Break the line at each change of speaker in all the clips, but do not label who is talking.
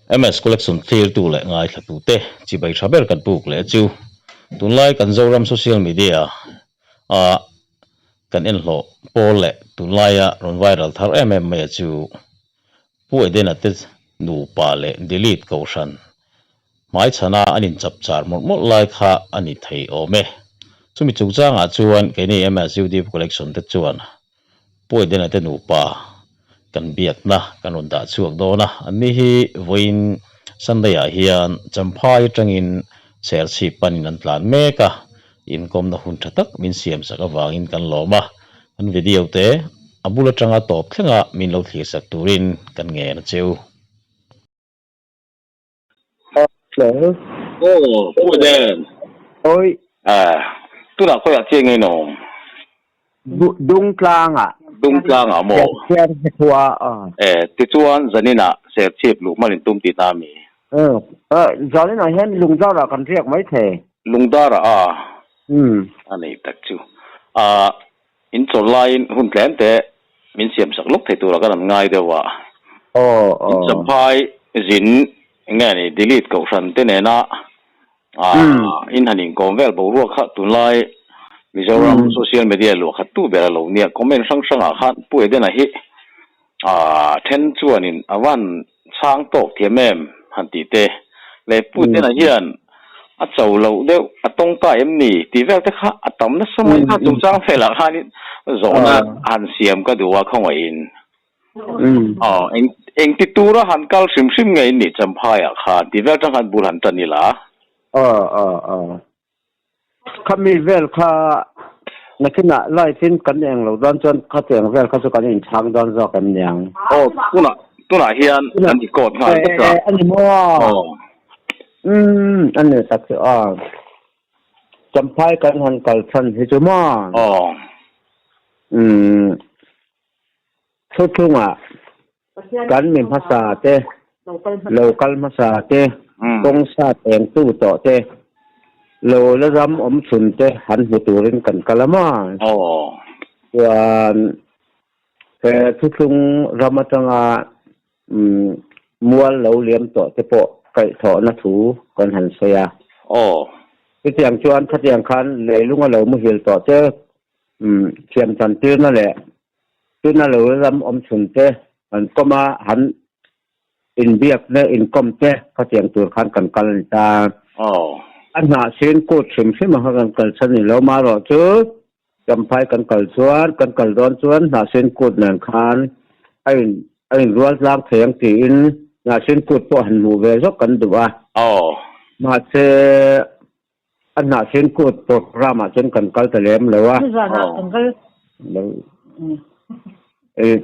MS Collection thlirtu leh ngaithlatute chibai tha ber kan puk leh chu tunlai kan Zoram social media a kan enhlawh pawl leh tunlaia rawn viral thar em em mai a chu Pu Edena te nupa leh delete kohhran hmaichhana an inchap char mawlh mawlh lai kha a ni thei awm e. Chumi chungchangah chuan keini MSUD Collection te chuan Pu Edena te nupa kan biakna kan rawn dah chhuak dawn a, anni hi vawiin Sunday ah hian Champhai atangin Serchhip panin an tlan mek a, inkawmna hun tha tak min siamsak avangin kan lawm a, kan video te a bul atanga tawp thlenga min lo thlirsak turin kan ngen a cheu.
Hello.
Aw, Pu Eden.
Oi.
Ah, tunah khawiah chiah nge in awm?
Dungtlangah.
Dungtlangah maw?
Sian khua a.
Eh, tichuan zaninah Serchhip luh hman in tum tih ta mi?
Eh, zaninah hian Lungdarah kan riak mai thei.
Lungdarah a?
Um.
A nei tak chu. Ah, in chawl laiin hun tlem te min siam sak lawk thei turah kan an ngai deuh a.
Aw, aw.
In Champhai zin Enge ni delete kohhran te nena in han inkawm vel boruak kha tunlai Mizoram social media luah khat tu ber a lo nia comment hrang hrangah khan Pu Edena hi then chuanin a van chhang tawk thiam em han tih te leh Pu Edena hian a cho loh deuh a tawng ta em ni tih vel te kha a tam nasa mai kha chungchang velah khanin zawhna han siam ka duh a khawngaihin. Aw, eng engti tura han kal hrim hrim nge in nih Champhaiah khan tih vel atang khan bul han tan ila.
Aw, aw, aw. Khami vel kha nakinah live in kan eng lo dawn chuan khatiang vel kha chu kan inchhang dawn zawk em niang.
Aw, tunah tunah hian kan record nghal vek a.
Eh, a ni maw?
Aw.
Umm, a ni tak chu aw. Champhai kan han kal chhan hi chu maw?
Aw.
Umm. Thuthlungah kan mi hmasa te, lo kal hmasa te, kawng sat engtu tawh te, lo la ram awm chhun te han hmu turin kan kal a maw? Chuan he thuthlung ram atanga mual lo liam tawh te pawh kaihthawhna thu kan han sawi a. Chutiang chuan khatiang khan leilunga lo muhil tawh te Thiam chantirna leh tuna lo ram awm chhun te kan kawm a, han inbiakna inkawm te khatiang tur khan kan kal a ni ta. A hnah sin kut hrim hrim ang kha kan kal chhan ni lo marawh chu Champhai kan kal chuan kan kal dawn chuan hnah sin kut nen khan a in a inrual tlang thei ang tiin hnah sin kut pawh han hmuh ve zawk kan duh a. Mahse. A hnah sen kut program ah chuan kan kal ta lem lo a.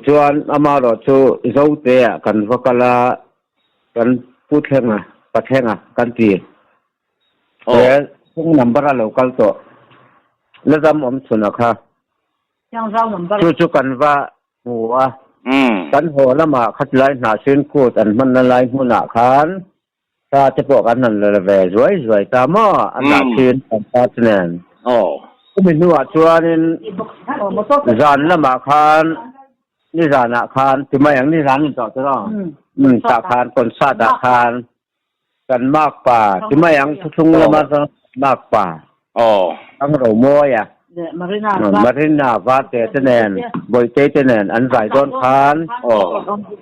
Chuan amarawh chu Zote ah kan va kal a, kan pu thleng a, pa thleng a kan ti. He phone number a lo kal tawh. La dam awm chhun a kha. Chu chu kan va hmu a. Kan haw lamah khatilai hnah sen kut an hmanna lai hmunah khan Thla te pawh kan han la ve zuai zuai ta maw a dah thin kan pa chu nen. Chumi hnuah chuanin zan lamah khan nizanah khan ti mai ang nizan in tawh chu aw tah khan concert ah khan kan makpa ti mai ang thuthlung lama makpa Ang Romawi a, Marina Varte te nen, Bawihtei te nen an zai dawn khan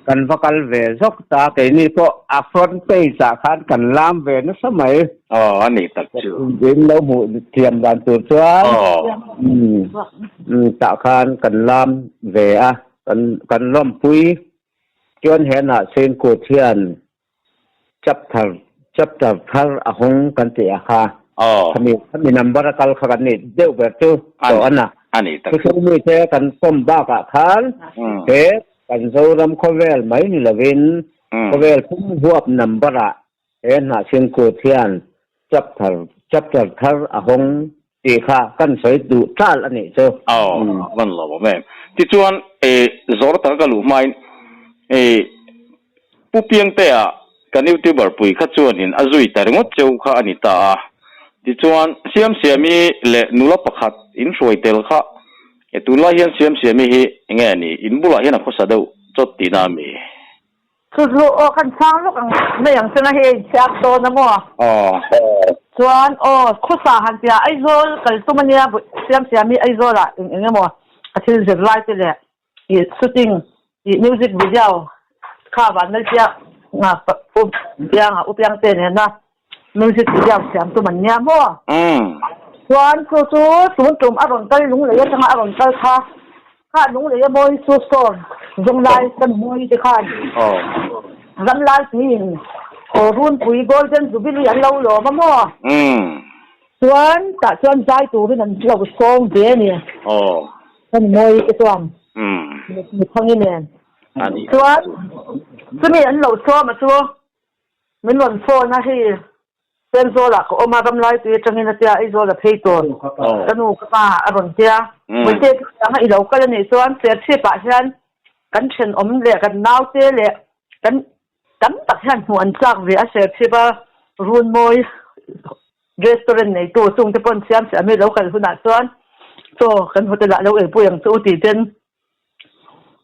kan va kal ve zawk ta, keini pawh a front page ah khan kan lam ve nasa mai.
Aw, a ni tak chu.
In lo hmuh thiam dan tur chuan tah khan kan lam ve a, kan lawmpui. Chuan henah Sengkut hian Chapter chapter thar a hawng kan tih a kha.
Aw.
Khami khami number a kal kha kan nih deuh ber chu tawh a na.
A ni tak.
Thuthlung mi te kan pawm bakah khan he kan Zoram khawvel mai ni lovin khawvel pum huap number ah he Hnahsin Kut hian chapter chapter thar a hawng tih kha kan sawi duh tal a nih chu.
Aw, van lo awm em. Tichuan, zawr tak ka luh hmain Pu Piangtea kan YouTuber pui kha chuanin a zui ta ringawt cheu kha a ni ta a. Tichuan, Siamsiami leh nula pakhat in hruai tel kha tunlai hian Siamsiami hi enge a ni? In bulah hian a khawsa deuh chawt tihna a mi?
Chu chu aw kan chhang lawk ang mai ang changa hei chhiar dawn a maw?
Aw.
Chuan aw khawsa han tia Aizawl kal tum ania siam siam hi Aizawl ah eng eng emaw a thil zir lai te leh ih shooting ih music video kha van mai piang nga u piang a u piang te nena music video siam tum an nia maw? Chuan chu chu tun tum a rawn kal lung lei atanga a rawn kal kha Kha lung lei a mawi chu store zawng lai ka nu mawi te khan ram lai tuiin aw runpui Golden Jubilee an lo lawm a maw? Chuan tah chuan zai turin an lo sawm ve a ni. Ka nu mawi te chuan mithangi nen. Chuan chumi an lo sawm a chu Min rawn phone a, hei Senzawlah ka awm a, Ramlai tui atangin a tia, Aizawl a phei tur ka nu ka pa a rawn tia. Mawite chutianga i lo kal a nih chuan Serchhip ah hian kan thenawm leh kan naute leh kan tam tak hian hmuh an chak ve a, Serchhip a Runmawi restaurant neitu chungte pawh an siam siam hi lo kal hunah chuan chaw kan hotel ah lo eipui ang che u tih ten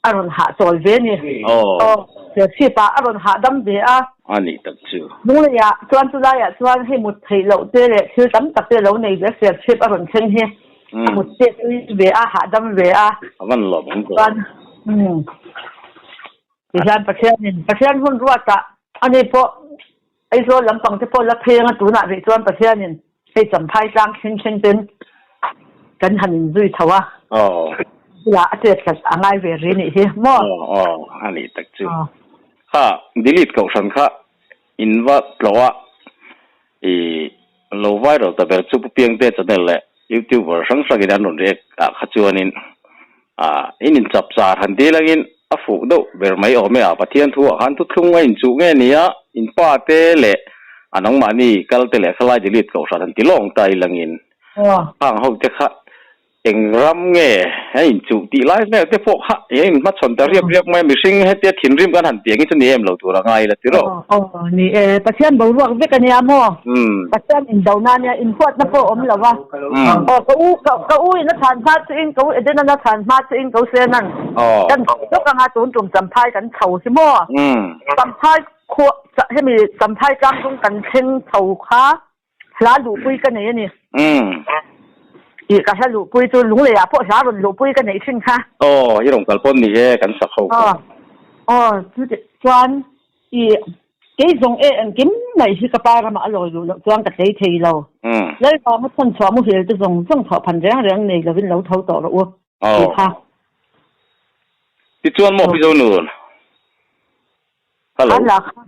A rawn hah chawl ve ni. Aw. Serchhip ah a rawn hah dam ve a.
A nih tak chu.
Lunglei ah chuan chulai ah chuan hei mut theih loh te leh thil tam tak te lo nei ve Serchhip a rawn thleng hi a mut chet ui ve a, hah dam ve a.
A van lawm ang
chuan tihian Pathianin Pathian hun ruat ah ani pawh Aizawl lampang te pawh la phei anga tunah rih chuan Pathianin hei Champhai tlang thleng thleng ten kan han inzui chho a, bulah a chet hlat a ngai ve ri nih hi maw?
Aw aw a nih tak chu. Kha delete kohhran kha in va tlawh a, i lo viral ta ber chu Pu Piangte channel leh Youtuber hrang hrangin an rawn react ah kha chuanin in inchap char han dil angin a fuh deuh ber mai awm e a, Pathian thu ah khan thuthlung a inchuh nge ni a, in pa te leh a nangmahni kal te leh khalai delete kohhran han ti lawng ta ilangin hang ho te kha eng ram nge a inchuh tih lai vel te pawh kha eng in hmachhawn ta riap riap mai a, mihring hetia thinrim kan han piang hi chu ni em lo tur a ngai ila tiraw.
Aw ni e, Pathian boruak vek a nia maw? Pathian indona nia inhuatna pawh a awm lo va. Aw ka u ka u in a chhan hma chu in ka u Eden-an a chhan hma chu in ka u Senan kan chho lawk anga tun tum Champhai kan chho hi maw? Champhai khua hemi Champhai tlangdung kan thleng chho kha Hla luhpui ka nei a ni. Ih ka hla luhpui chu Lungleiah pawh hla rawn luhpui ka neih thin kha.
Aw, i rawn kal pawn ni e, kan sak ho kha.
Aw, chuti chuan ih kei zawng e engkim mai hi ka pa ramah a lawi luh loh chuan ka tlei thei lo. Lalvanga chhanchhuah muhil te zawng zawng thawh phan reng reng nei lovin lo tho tawh rawh u tih kha.
Tichuan maw Pi Zonun? Hello.
An la kha.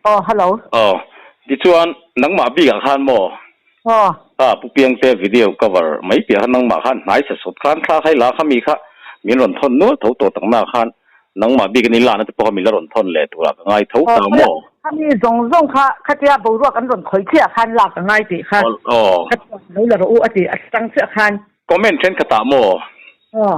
Aw, hello.
Aw, tichuan nangmah bikah khan maw?
Aw.
Kha Pu Piangte video cover mai piah khan nangmah khan hnai sa sawt khan thla khai la kha mi kha min rawn thawn nual tho tawh takna khan nangmah bik in i lana te pawh kha min la rawn thawn leh turah ka ngai tho ta maw?
Kha mi zawng zawng kha khatia boruak an rawn khawih chiah khan lak a ngai tih kha.
Aw.
Kha chuan lo la rawh u a ti a chang chiah khan.
Comment thenkhatah maw?
Aw.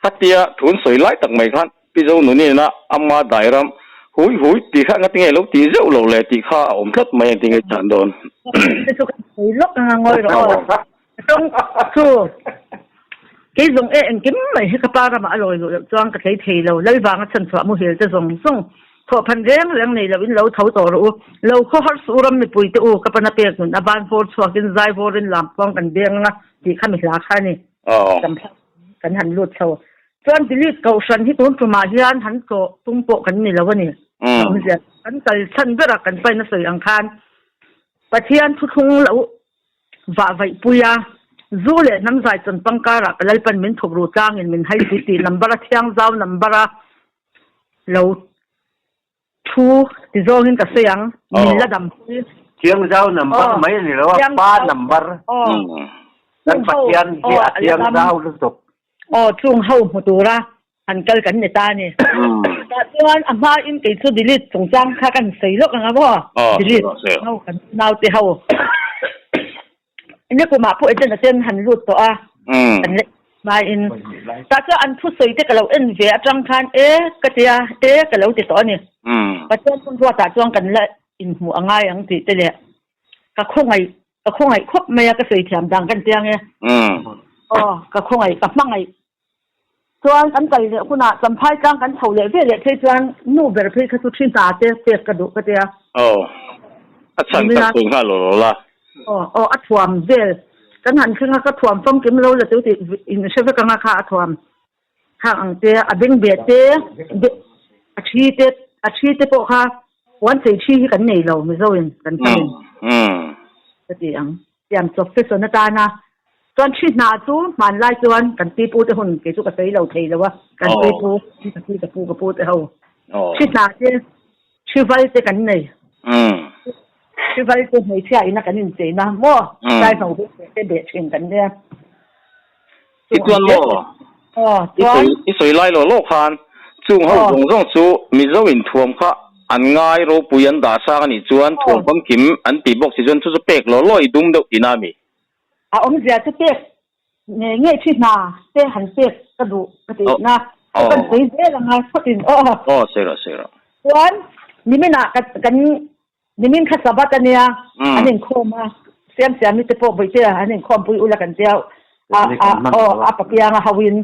Khatia thun sawi lai tak mai khan Pi Zonunina ama dairam hui hui tih kha ngati nge lo tih zeuh lo le tih kha a awm tlat mai engtin nge chhan dawn.
Te chu kan sawi lawk anga ngawi rawh aw. Tawng chu kei zawng e engkim mai hi ka pa ramah a lawi luh loh chuan ka tlei thei lo. Lalvanga chhanchhuah muhil te zawng zawng thawhphan reng reng nei loin lo tho tawh rawh u. Lo khaw harsuh ram mipui te u ka pana pek nun a ban vawr chhuakin zai vawrin lam khuang kan beng anga tih kha mi hla kha a ni. Kan han lut chho. Chuan delete kohhran hi tun tumah hian han tlawh tum pawh kan ni lo a ni. Awmzia kan kal chhan berah kan pain a sawi ang khan Pathian thuthlung lo vah vaih pui a, zu leh hnam zai chawn pangkarah ka Lalpan min thuk ru tlangin min hai si tih number a thiang zau number a lo Thu ti zawngin ka sawi ang, min la dam pui.
Thiangzau number mai a ni lo a, pa number. Kan Pathian hi a thiangzau lutuk.
Aw, chung ho hmu tura han kal kan ni ta a ni. Tah chuan a hmain kei chu delete chungchang kha kan sawi lawk ang a maw? Delete ho kan naute ho. Nikumah pawh Eden-a ten han lut tawh a, kan la hmain tah chuan an thusawi te ka lo en ve atang khan e ka tia e ka lo ti tawh a ni. Pathian hun ruatah chuan kan la inhmuh a ngai ang tih te leh ka khawngaih ka khawngaih khawp mai a ka sawi thiam dan kan tia nge. Aw ka khawngaih ka hmangaih. Chuan kan kal leh hunah Champhai tlang kan chho leh ve leh phei chuan nu ber phei kha chu thi hna te pek ka duh ka tia.
Aw, a chhan tak sawi nghal lo lo la.
Aw, aw, a thuam vel. Kan han thleng a, ka thuam famkim lo la chu tih in hre vek anga kha a thuam. Khang ang te, a bengbeh te, a thi te, a thi te pawh kha puan chei thi hi kan nei lo Mizo in kan hmang in ka ti ang. Siam chawp fashion atana chuan thi hna chu hmanlai chuan kan pipu te hun kei chu ka sawi lo thei lo a, kan pipu ka pi ka pu ka pu te ho thi hna te thi val te kan nei. Thi val te hmeichhia ina kan incheina maw tlai hno te beh thin kan nia.
I chuan maw?
Aw, chuan.
I sawi lai lo lo khan chung ho zawng zawng chu Mizo inthuam kha an ngai ropui an dah sang a nih chuan thuam famkim an tih bawk si chuan chu chu pek lo lo i dum deuh tina a mi?
A awmzia chu pek ngei ngei thi hna te han pek ka duh ka tih na chu kan sawi zel ang a phawtin aw.
Aw, sawi rawh sawi rawh.
Chuan niminah kan Nimin kha Sabbath a nia, an inkhawm a, Siamsiami te pawh Bawihtea an inkhawmpui ula kan tia, a a aw a papianga hauin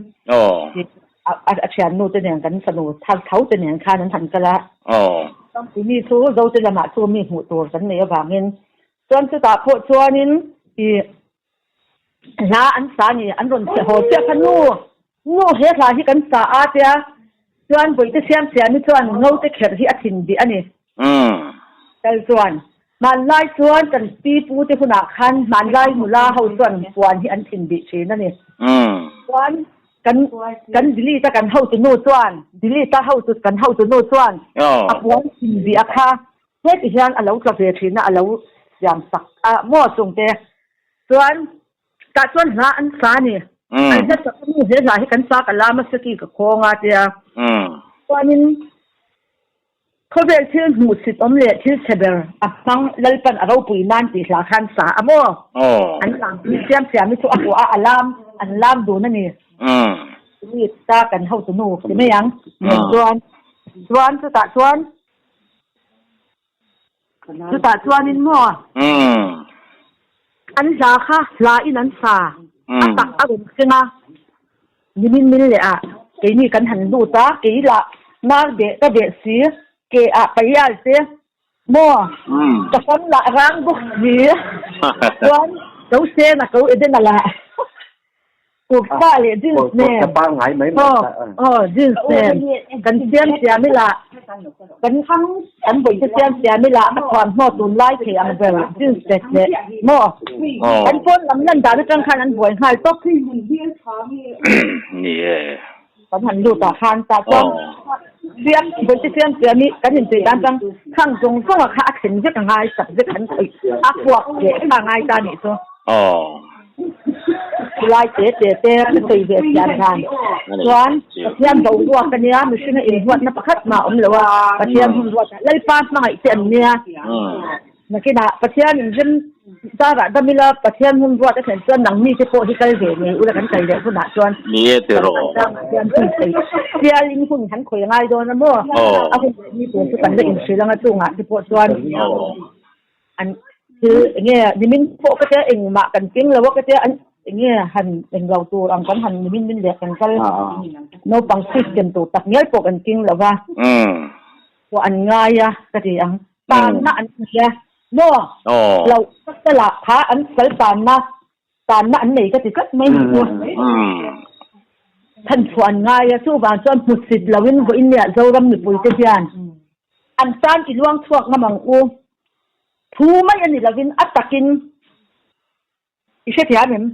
a thiannu te nen kan fanu thar tho te nen khan an han kal a. Timi chu Zote lamah chu mi hmuh tur kan neih avangin chuan chutah pawh chuanin i hla an sa ni, an rawn che haw chiah kha nu, nu he hla hi kan sa a tia chuan Bawihte Siamsiami chuan ngaute kherh hi a thin bih a ni. Kal chuan hmanlai chuan kan pi pu te hunah khan hmanlai nula ho chuan puan hi an thin bih thin a ni. Chuan kan kan delete a kan hotu nu chuan delete a hotu kan hotu nu chuan a puan thin bih a kha heti hian a lo tla ve thin a a lo siam sak a maw chungte chuan tah chuan hla an sa a ni. An hla sak a nu he hla hi kan sa ka lam a seki ka khawng a tia chuanin Khawvel thil hmuhsit awm leh thil chhe ber a hmang Lalpan a ropui nan tih hla khan sa a maw? An lam siam siam hi chu a huah a, a lam an lam dun a ni. Mi ta kan hotu nu ti mai ang. Chuan chuan chutah chuan chutah chuanin maw an hla kha hla in an sa a tak a rawn thleng a. Nimin min leh ah keini kan han lut a, kei lah mar beh ka beh si, ke ah paial te maw ka fam lah rang bawk si, chuan ko sen a ko Eden a lah kurta leh jeans nen aw jeans nen kan siam siam ila kan kan bawihte siam siam ila a thuamhnaw tunlai thei ang ber jeans leh leh maw kan pawn lam lan dan atang khan an buai nghal tawp.
Ni e.
Kan han lut ah khan tah chuan siam bawihte siam siam hi kan inchei dan chuan khang zawng zawng ah kha a thlen vek a ngai sak vek an khawih a puak leh kha a ngai ta nih chu. Khulai te te te ka sawi ve siam dan chuan Pathian boruak a nia mihringa inhuatna pakhat mah a awm lo a Pathian hun ruatah Lalpa hmangaih te an nia. Nakinah Pathian in rem zarah dam ila Pathian hun ruat a thlen chuan nangni te pawh hi kal ve ngei ula kan kal leh hunah chuan
Ni e ti rawh.
Pathian hun thei sialin hun han khawi ngai dawn a maw? A hun leh ni tur chu kan la inhrilh anga chungah te pawh chuan an thil enge nimin pawh ka tia engmah kan ting lo a ka tia an enge han englo tur ang kan han nimin min leh kan kal naupang system tur tak ngial pawh kan ting lo va pawh an ngai a ka ti ang. Tanna an nei a maw? Lo tak lah kha an sal tanna tanna an nei ka ti tlat mai ni chu. Chhanchhuah an ngai a, chuvang chuan hmusit loin vawiin nia Zoram mipuite hian an tan i luang chhuak ngam ang u. Thu mai a ni lovin a takin i hrethiam em?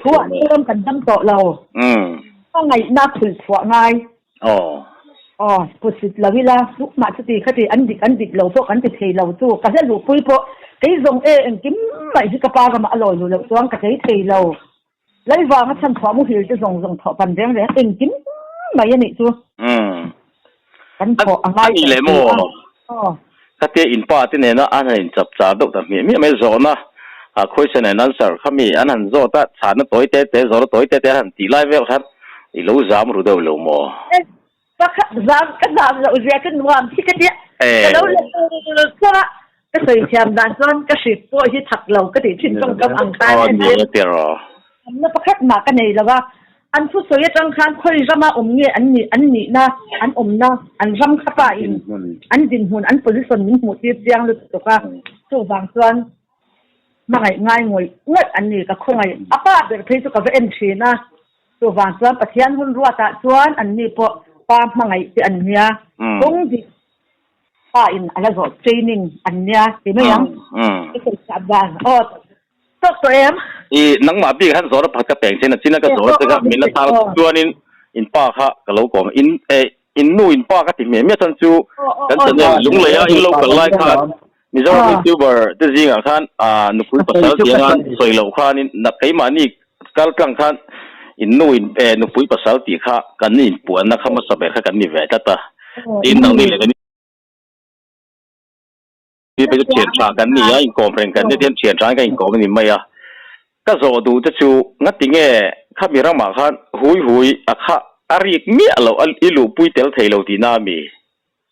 Thu ah Zoram kan dam tawh lo. Hmangaihna phul chhuah ngai. Aw, hmusit lo ila, mah chuti khati an dik an dik lo pawh kan ti thei lo chu ka hla luhpui pawh kei zawng e engkim mai hi ka pa ramah a lawi luh loh chuan ka tlei thei lo. Lalvanga chhan chhuah muhil te zawng zawng thawh pan reng reng engkim mai a nih chu. Kan thawh a ngai
tawh si a. Aw. Khatia in pa te nena an han inchap char deuh ta hmiah hmiah mai zawhna a question and answer kha mi an han zawt a, chhahna tawi te te zawhna tawi te te an han tih lai vel khan i lo zam ru deuh lo maw?
Pakhat zam ka zam loh zia ka nuam hi ka tia ka lo la tur chuan a ka sawi thiam dan chuan ka hrit pawh hi thak lo ka tih thin tawngkam ang khan a nia. Zamna pakhat mah ka nei lo a. An thusawi atang khan khawi rama awm nge an nih, an nihna, an awmna, an ram kha pa in an dinhmun, an position min hmuh tir chiang lutuk a, chuvang chuan hmangaih ngai ngawih ngawih an ni ka khawngaih. A pa ber phei chu ka va en thin a, chuvang chuan Pathian hun ruatah chuan an ni pawh pa hmangaih te an nia, kawng dik pa in a la zawh training an nia ti mai ang. Ka sawi chhiat dan aw tawk tawh em?
I nangmah bik han zawr a pakhat ka peng chin a, chin a ka zawr che kha min la thar chuanin in pa kha ka lo kawm in eh in nu in pa ka ti hmeh miah chuan chu kan channel lunglei a in lo kal lai khan Mizoram youtuber te zingah khan ah nupui pasal tih anga sawi loh khanin keimahni kal tlang khan in nu in eh nupui pasal tih kha kan inpuanna kha hmasa ber kha kan ni ve tlat a tin nangni leh kan ni phei chu thian tha kan ni a inkawm reng kan ni tihian thian tha in kan inkawm a ni mai a ka zawh duh te chu ngati nge khami ramah khan hui hui a kha a rik miah loh a i luhpui tel thei lo tihna a mi?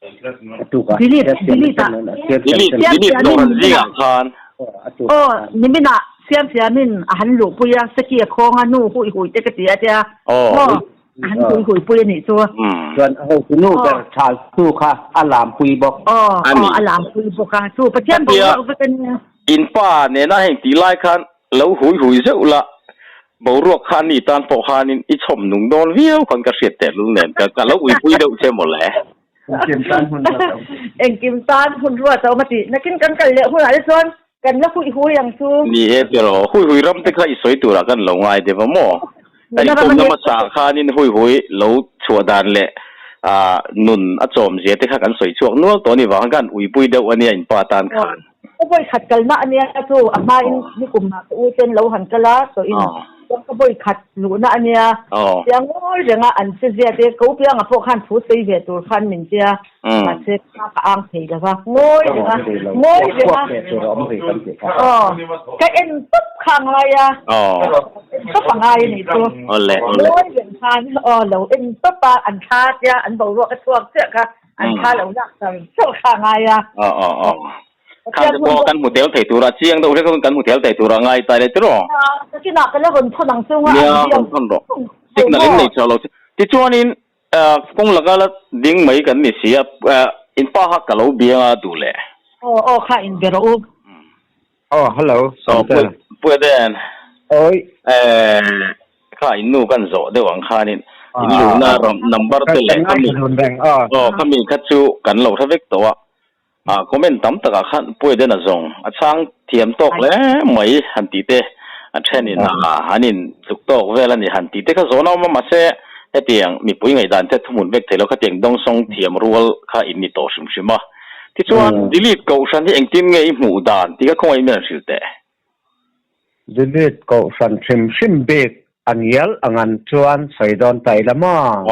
Delete delete a.
Delete delete dawr an zingah khan.
Aw niminah siam siamin a han luhpui a seki a khawng a nu hui hui te ka ti a tia maw a han hui hui pui a nih chu.
Chuan a hotu nu ber thal tu kha a lampui bawk.
Aw aw a lampui bawk a chu Pathian boruak vek a nia.
In pa nena heng tih lai khan lo hui hui zeuh la boruak kha ni tan pawh khanin i chhawm nung dawn viau khan ka hriat tehlul nen ka ka lo uipui deuh che mawle.
Engkim tan hun ruat a awm a tih nakin kan kal leh hunah te chuan kan la hui hui ang chu.
Ni e tiraw, hui hui ram te kha i sawi turah kan lo ngai deuh a maw? Kan inkawmna hmasa ah khanin hui hui lo chhuah dan leh nun a chawm zia te kha kan sawi chhuak nual tawh a ni vang khan kan uipui deuh a nia in pa tan khan.
Ka vawi khat kalna a nia chu a hmain nikum ah ka u ten lo han kal a sawiin chuan ka vawi khat luhna a nia tia ngawi renga an che zia te ka u pianga pawh khan thu sawi ve tur khan min tia mahse ka ka ang thei lo va ngawi renga ngawi renga aw ka en tawp kha a ngai a en tawp a ngai a nih chu ngawi reng khan aw lo en tawp a an thla tia an boruak a chhuak chiah kha An tha lo lak char char kha a ngai a.
Aw aw aw. Khang te pawh kan hmu tel thei tur a, chiang deuh hlek chuan kan hmu tel thei tur a ngai ta le tiraw?
Nakinah ka la rawn thawn ang chunga an
Nia, rawn thawn rawh. Signal in nei chhuak lo che. Tichuanin kawng laka la ding mai kan ni si a, in pa kha ka lo biang a duh leh.
Aw aw kha in be rawh u.
Aw hello Sawmte.
Puia Den.
Awi.
Eh kha in nu kan zawh deuh ang khanin in luhna number te leh khami aw khami kha chu kan lo hre vek tawh a ah comment tam takah khan Puia Den a zawng a chhang thiam tawk hle mai han tih te a thenin an in tluk tawk vel a ni han tih te kha zawhna awm a mahse hetiang mipui ngaihdan te thuhmun vek thei lo khatiang dawngsawng thiam rual kha in ni tawh hrim hrim a. Tichuan, delete kohhran hi engtin nge i hmuh dan tih kha khawngaih min rawn hrilh teh.
Delete kohhran hrim hrim bik a ngial ang an chuan sawi dawn ta ila maw?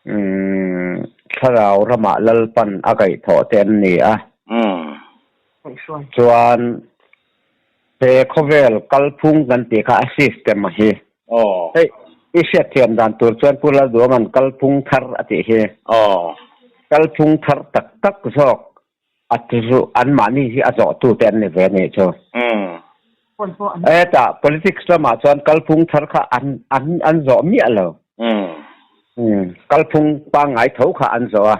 Umm, thlarau ramah Lalpan a kaihthawh te an ni a. Chuan, he khawvel kalphung kan tih kha a system a hi. Hei, i hriatthiam dan tur chuan Pu Lalduanga'n kalphung thar a tih hi. Kalphung thar tak tak zawk a chu anmahni hi a zawhtute an ni ve a nih chu. Hetah politics lamah chuan kalphung thar kha an an an zawh miah lo. Kalphung pangngai tho kha an zawh a.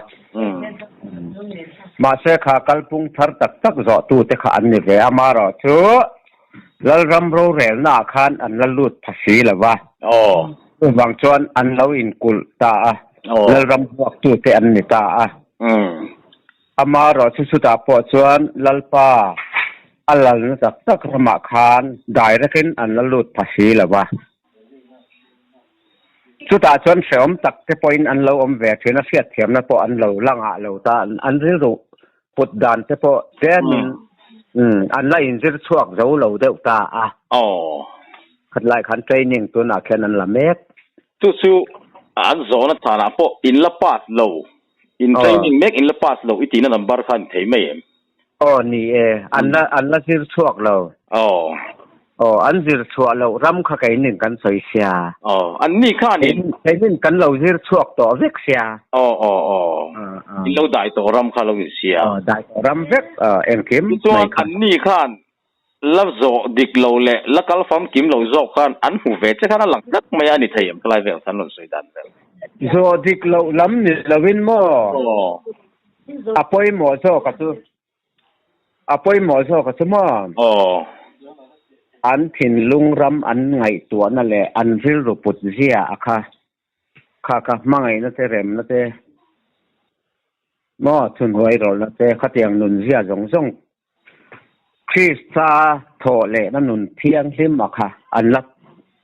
Mahse kha kalphung thar tak tak zawhtute kha an ni ve a, amaherawhchu Lalram rorelna ah khan an la lut pha si lo va. Chuvang chuan an lo inkulh ta a, Lalram huaktute an ni ta a. Amaherawhchu chutah pawh chuan Lalpa a lalna tak tak ramah khan direct-in an la lut pha si lo va. Chutah chuan hrehawm tak te pawhin an lo awm ve thin a, hriatthiamna pawh an lo la ngah lo ta, an rilru put dan te pawh tlemin an la inzir chhuak zo lo deuh ta a. Khatlai khan training tunah khian an la mek.
Chu chu an zawhna chhanah pawh in la pass lo, in training mek in la pass lo i tihna number kha a ni thei mai em?
Aw ni e, an la an la zir chhuak lo.
Aw.
Aw, an zir chhuah loh ram kha keinin kan sawi sia.
Aw, an ni khanin.
Keinin kan lo zir chhuak tawh vek sia.
Aw aw aw, in lo dai tawh ram kha lo in sia.
Aw, dai tawh ram vek engkim
mai kha. Tichuan an ni khan. La zawh dik lo leh la kal famkim lo zawk khan an hmu ve che khan a lang tlat mai a, a ni thei em khalai vel khan rawn sawi dan vel.
Zawh dik loh lam ni loin maw?
Aw.
A pawimawh zawk a chu. A pawimawh zawk a chu maw?
Aw.
An thinlung ram an ngaihtuahna leh an rilru put zia a kha. Kha kha hmangaihna te remna te maw chhunhuai rawlna te khatiang nun zia zawng zawng Krista thawh lehna nun thianghlim a kha an la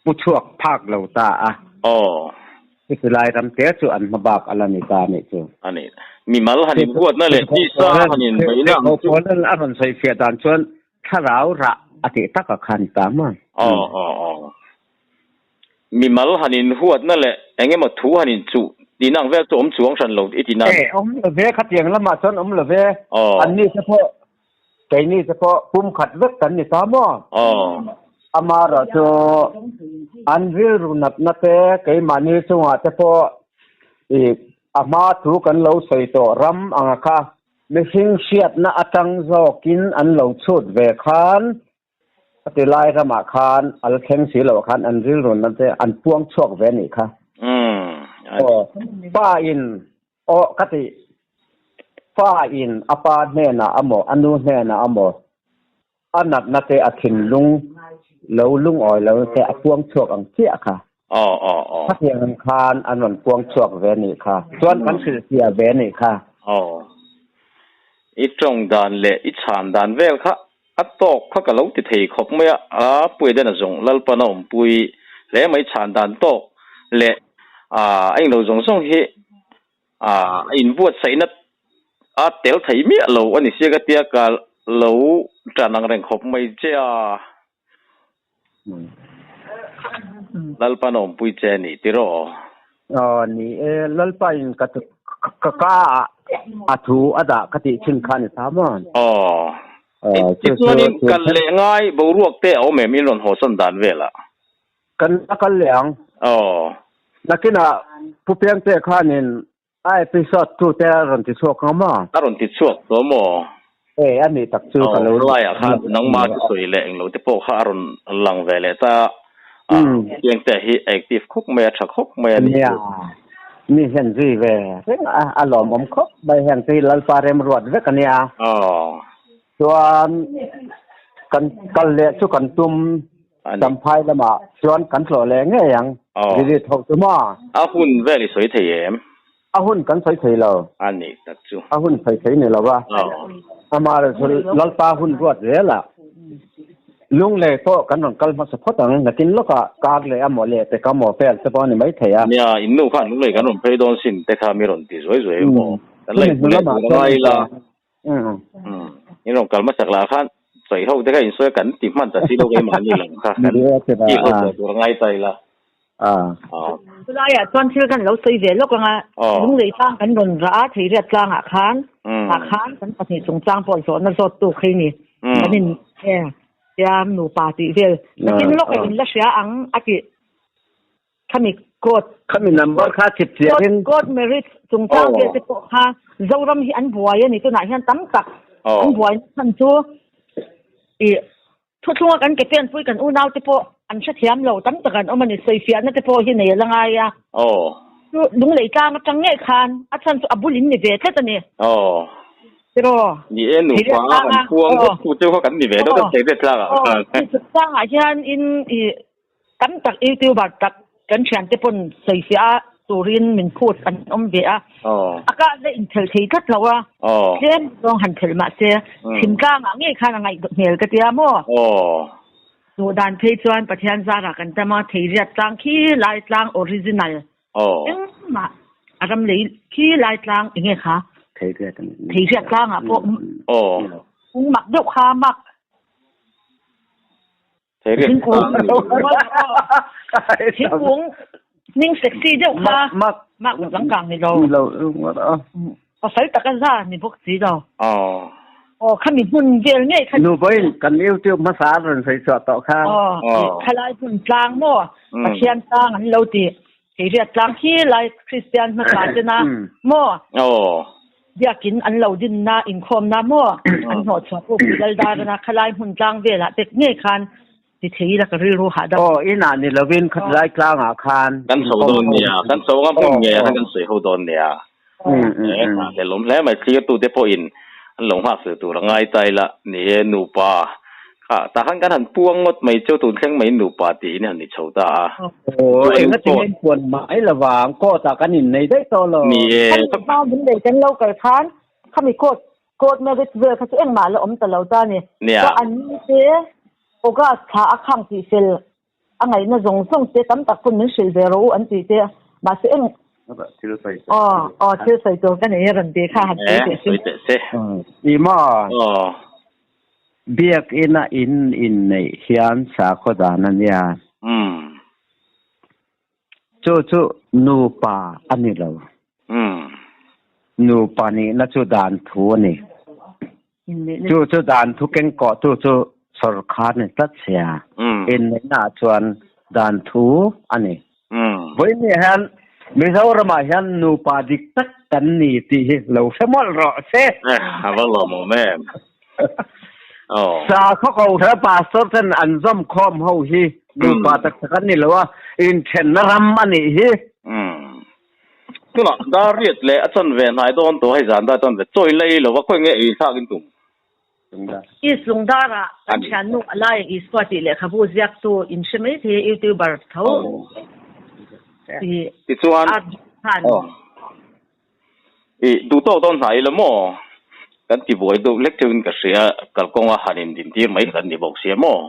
pu chhuak phak lo ta a.
Aw.
Chuti lai ram te chu an hma bak a la ni ta anih chu.
A ni. Mimal han inhuatna leh tisa han inbeihna ang chu.
Paula'n a rawn sawifiah dan chuan thlarau rah a tih tak a kha a ni ta maw?
Aw aw aw. Mimal han inhuatna leh eng emaw thu han inchuh tihna ang vel chu awm chuang hran lo i ti nan.
E, awm lo ve, khatiang lamah chuan awm lo ve. Anni te pawh, keini te pawh pumkhat vek kan ni ta maw? Amaherawh chu an rilru natna te, keimahni chungah te pawh i a hma thu kan lo sawi tawh ram anga kha mihring hriatna atang zawkin an lo chhut ve khan A ti lai ramah khan a la thleng si loh khan an rilrun te an puang chhuak ve anih kha. Aw, pa in aw ka ti pa in a pa hnenah amaw a nu hnenah amaw a natna te a thinlung lo lungawi lo te a puang chhuak ang chiah kha.
Aw aw aw.
Khatiang ang khan an rawn puang chhuak ve anih kha. Chuan kan hrilhfiah ve anih kha.
Aw. I tawng dan leh i chhan dan vel kha A tawk kha ka lo ti thei khawp mai a, a Puidan a zawng Lalpan a awmpui hle mai chhan dan tawk leh a englo zawng zawng hi a inbuatsaihna a tel thei miah lo a ni sia ka tia ka lo tan ang reng khawp mai che a, Lalpan a awmpui che a ni tiraw?
Aw ni e, Lalpain ka ka ka ah a thu a dah ka tih thin kha a ni ta maw?
Aw. Tichuanin kal leh ngai boruak te a awm em in rawn hawsan dan velah?
Kan la kal leh ang.
Aw.
Nakinah Pu Piangte khanin A episode tu te a rawn ti chhuak ang maw?
A rawn ti chhuak tawh maw?
E, a nih tak chu ka lo.
Aw, laiah khan nangma chu sawi leh englo te pawh kha a rawn lang ve leh ta a, Piangte hi a active khawp mai a, tha khawp mai a nih
chu. Nia, mi hian zui ve reng a, a lawmawm khawp mai heng te hi Lalpa remruat vek a nia.
Aw.
Chuan kan kal leh chu kan tum Champhai lamah chuan kan tlawh leh ngei ang. Delete ho chu maw?
A hun vel i sawi thei em?
A hun kan sawi thei lo.
A nih tak chu.
A hun sawi thei ni lo a. Amaherawhchu Lalpa hun ruat zelah Lunglei pawh kan rawn kal hmasa phawt ang. Nakin lawkah kar leh a maw leh peka maw vel te pawh a ni maithei a.
Nia, in nu khan Lunglei kan rawn phei dawn sin te kha mi rawn ti zuai zuai maw? Kan la inhmu leh tur a ngai ila. In rawn kal hmasak lah khan sawi ho te kha insawi a kan ti hman ta si lo keimahni lam kha kan ti ho tawh tur a ngai ta ila.
Chulaiah chuan thil kan lo sawi ve lawk ang a, lunglei tlang kan rawn rah a, Theiriat tlangah khan tah khan kan pahnih chungchang pawh zawhna zawttu khi ni kan in siam nupa tih vel nakin lawk a in la hria ang a tih. Khami court.
Khami number kha chip chiah in.
Court marriage chungchang vel te pawh kha Zoram hi an buai a ni tunah hian tam tak an buai na chhan chu i thuthlunga kan ke pen pui kan unau te pawh an hrethiam lo tam tak an awm a ni sawifiahna te pawh hi nei a la ngai a. Chu lunglei tlang atang ngei khan a chhan chu a bul in ni ve tlat a ni. Tiraw?
Ni e nupa a kan puang vek tu te kha kan ni ve deuh deuh thei ve tlangah khan.
Chungchangah hian in i Tam tak YouTuber tak kan thiante pawn sawifiah a turin min phut an awm ve a, a kah la inthelh thei tlat lo a, tlem zawng han thelh mah se thimtlangah ngei khan a ngaih hmel ka tia maw? Duh dan phei chuan Pathian zarah kan tam a, Theiriat tlang khi lai tlang original engmah a ram lei khi lai tlang enge kha? Theiriat tlangah pawh mak deuh kha mak. Thingkung hming sexy deuh kha mak changkang ni lo. Pasal taka za ni bawk si lo. Aw khami hmun vel ngei kha.
Nu pawhin kan YouTube hmasa a rawn sawi chhuah tawh kha.
Aw khalai hmun tlang maw Pathian tlang an lo ti. Heiriat tlang khi lai Kristian hmasa tena maw.
Aw.
Biakin an lo dinna inkhawmna maw an hnawh chhuah pawh Pu Laldarana khalai hmun tlang velah te ngei khan ti thei ila ka rilru hahdam.
Aw, inah ni lovin khatlai tlangah khan
Kan chho
inkhawm
dawn
ho
nia, kan chho anga hmun
Aw,
ngeiah
aw.
khan kan sawi ho dawn nia. Hlelawm hle mai thlirtute pawhin an lo nghak zel tur a ngai ta ila ni e nupa kha tah khan kan han puang ngawt mai chu tun thleng mai nupa tiin han ni chho ta a.
Aw enga tinge in puan mai lovang court ah kan innei daih tawh lo.
Ni e.
Khami hma min nei kan lo kal khan khami court court marriage vel kha chu engmah la awm ta lo ta ni.
Nia.
Chuan an ni te August thla a khang tih fel A ngaihna zawng zawng te tam tak pawn min hrilh ve rawh u an tih te a, mahse eng Aw, aw thil sawi tur ka nei a rawn ti kha han sawi teh se.
Sawi teh se.
I maw?
Aw.
Biakina in inneih hian sakhaw dan a nia.
Umm.
Chu chu nupa a ni lo.
Umm.
Nupa nihna chu dan thu a ni. Chu chu dan thu kengkawh tu chu sawrkhar ni tlat sia. Inneihna ah chuan dan thu a ni. Vawiin hian Mizoramah hian nupa dik tak kan ni tih hi lo hre mawlh rawh se.
A va lawmawm em.
Sakhaw kohhran pastor ten an zawm khawm ho hi nupa tak tak an ni lo a, inthenna ram a nih hi.
Tunah dar riat leh a chan ve hnai dawn tawh hei zan dar chan ve chawi lei lova khawi nge ei thlak in tum.
East Lungdara kan thiannu a lai Isua tih lehkhabu ziaktu in hre mai thei a YouTuber tho tih
Tichuan
a khan.
I duh tawk dawn hnai ila maw? Kan ti buai deuh lek theuhin ka hria kalkawnga han in din tir mai kan ni bawk sia maw?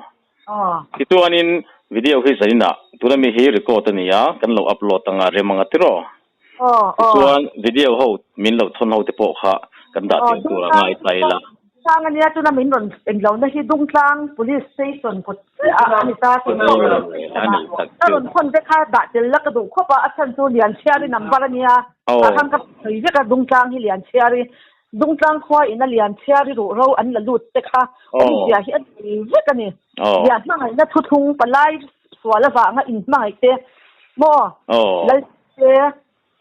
Tichuanin video hi zaninah tuna mi hi record a ni a, kan lo upload anga rem anga tiraw? Tichuan video ho min lo thawn ho te pawh kha kan dah tel tur a ngai ta ila.
Tlang ania tuna min rawn en lohna hi Dungtlang Police Station kawt chiah a ni ta tih pawh ka rawn thawn te kha dah tel la ka duh khawp a, a chhan chu Lianchhiari number ania tah khan ka sawi vek a Dungtlang hi Lianchhiari Dungtlang khua in a Lianchhiari ruh ro an la lut te kha awmzia hi a ni vek a ni. Lian hmangaihna thuthlung palai sual avanga inhmangaih te maw Lal te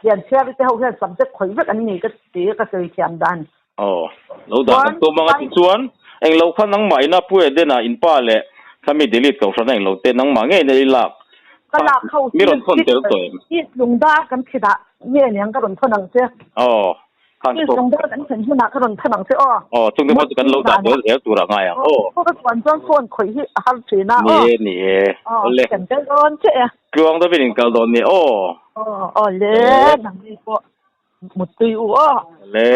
Lianchhiari te ho hian subject khawih vek an ni ka ti ka sawi thiam dan.
Aw, lo dah kan tum ang a ti chuan englo kha nangmah ina Pu Edena in pa leh khami delete kohhran a englo te nangmah ngei na i lak
Ka lak ho
mi rawn thawn tel tawh em?
East Lungdar kan thi dah nge niang ka rawn thawn ang che.
Aw, khan
East Lungdar kan thlen hunah ka rawn thawn ang che aw.
Aw, chung te pawh chu kan lo dah tel zel tur a ngai ang aw.
Aw, ka chuan chuan phone khawih hi a har thin a aw.
Ni e, ni e.
Aw, kan tel dawn che e.
Tluang deuhin in kal dawn nia aw.
Aw, aw le, nangni pawh muttui u aw.
Le.